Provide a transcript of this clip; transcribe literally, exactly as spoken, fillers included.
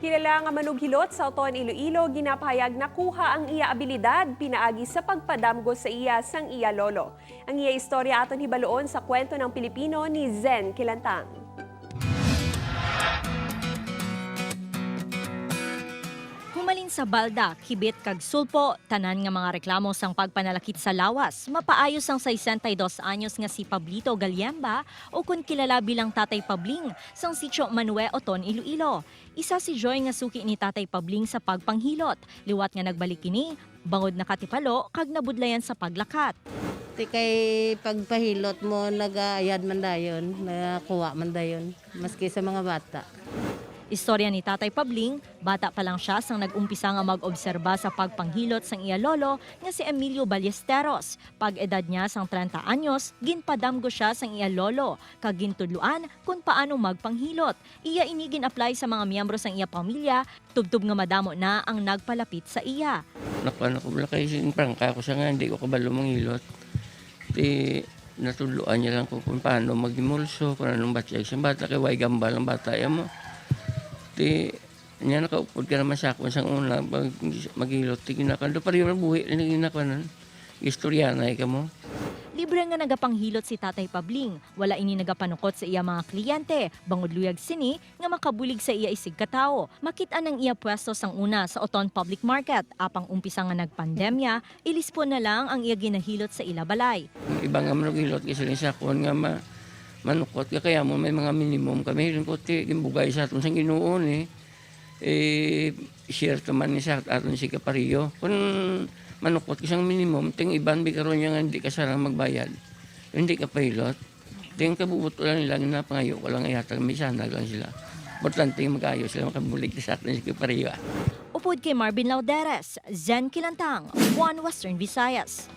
Kilala nga manughilot sa Oton, Iloilo, ginapahayag nakuha ang iya abilidad pinaagi sa pagpadamgo sa iya sang iya lolo. Ang iya istorya aton hibaluon sa Kwento ng Pilipino ni Zen Kilantang. Humalin sa balda, kibit kag sulpo, tanan nga mga reklamo sang pagpanalakit sa lawas mapaayo sang sesenta y dos anyos nga si Pablito Galiemba, o kon kilala bilang Tatay Pabling, sang Sitio Manue, Oton, Iloilo. Isa si Joy nga suki ni Tatay Pabling sa pagpanghilot, liwat nga nagbalik kini bangod nakatipalo kag nabudlayan sa paglakat. Ti kay pagpahilot mo, nagaayad man dayon, nakuha man dayon, maski sa mga bata. Istorya ni Tatay Pabling, bata pa lang siya sang nag-umpisa nga mag-obserba sa pagpanghilot sang iya lolo nga si Emilio Ballesteros. Pag-edad niya sang trenta anyos, ginpadamgo siya sang iya lolo kag gintudloan kon paano magpanghilot. Iya ini gin-apply sa mga miyembro sang iya pamilya, tubtob nga madamo na ang nagpalapit sa iya. Nakuan ako, wala kay sin prangka ako sa nga, hindi ko kabalo manghilot. Ti, natudloan niya lang ko kung paano maghimulso, kung anong batyag sa bata, kay way gambal ang bata, ya mo. Ti, niya nakaupod ka naman sa akon sang una, mag, maghilot, ti ginakuan, do pareho lang buhi, lang ginakuanan. Istoryanay ka mo. Libre nga nagapanghilot si Tatay Pabling. Wala ini nagapanukot sa iya mga kliyente, bangod luyag sini nga makabulig sa iya isigkatawo. Makit-an ang iya pwesto sang una sa Oton Public Market, apang umpisa nga nagpandemya, ilispon na lang ang iya ginahilot sa ila balay. Ang iba nga manughilot, kay sila sa akon nga ma, manukot ka, kaya mo may mga minimum kami, hilin ko, ti, gimbugay sa aton sang Ginoo ni, eh, share naman ni sa aton si kapariyo. Kung manukot ka sang minimum, ting iban bi karon niya nga hindi ka sarang magbayad, hindi ka pahilot. Ting kabubuto lang nila, napangayo ko lang, ihatag, may sanag lang sila. Importante nga mag-ayo sila, makabulig sa aton si kapariyo. Upod kay Marvin Lauderes, Zen Kilantang, One Western Visayas.